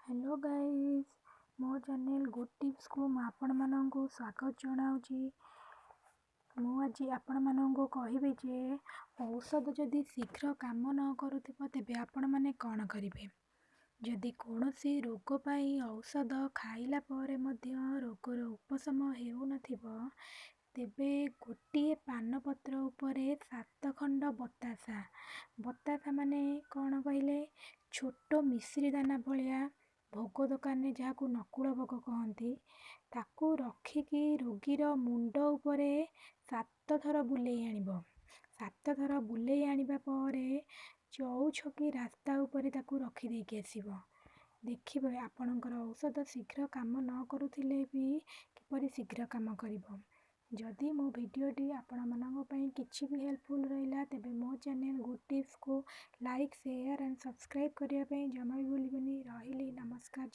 Hello guys, ମୋ channel good ଟିପ୍ସକୁ ମୁଁ ଆପଣମାନଙ୍କୁ ସ୍ୱାଗତ ଜଣାଉଛି। ମୁଁ ଆଜି ଆପଣମାନଙ୍କୁ କହିବି ଯେ ଔଷଧ ଯଦି ଶୀଘ୍ର କାମ ନ କରୁଥିବ, ତେବେ ଆପଣମାନେ କ'ଣ କରିବେ? ଯଦି କୌଣସି ରୋଗ ପାଇଁ ଔଷଧ ଖାଇଲା ପରେ ମଧ୍ୟ ରୋଗର ଉପଶମ ହେଉନଥିବ, ତେବେ ଗୋଟିଏ ପାନପତ୍ର ଉପରେ 7 ଖଣ୍ଡ ବତାସା, ବତାସା ମାନେ କ'ଣ କହିଲେ, ଛୋଟ ମିଶ୍ରି ଦାନା ଭଳିଆ, ଭୋଗ ଦୋକାନରେ ଯାହାକୁ ନକୁଳ ଭୋଗ କହନ୍ତି, ତାକୁ ରଖିକି ରୋଗୀର ମୁଣ୍ଡ ଉପରେ 7 ଥର ବୁଲେଇ ଆଣିବ। 7 ଥର ବୁଲେଇ ଆଣିବା ପରେ ଚଉଛକି ରାସ୍ତା ଉପରେ ତାକୁ ରଖିଦେଇକି ଆସିବ। ଦେଖିବେ, ଆପଣଙ୍କର ଔଷଧ ଶୀଘ୍ର କାମ ନ କରୁଥିଲେ ବି କିପରି ଶୀଘ୍ର କାମ କରିବ। ଯଦି ମୋ ଭିଡ଼ିଓଟି ଆପଣମାନଙ୍କ ପାଇଁ କିଛି ବି ହେଲ୍ପଫୁଲ୍ ରହିଲା, ତେବେ ମୋ ଚ୍ୟାନେଲ୍ ଗୁଡ଼୍ ଟିପ୍ସକୁ ଲାଇକ୍, ସେୟାର ଆଣ୍ଡ ସବସ୍କ୍ରାଇବ୍ କରିବା ପାଇଁ ଜମା ବି ଭୁଲିବେନି। ରହିଲି, ନମସ୍କାର।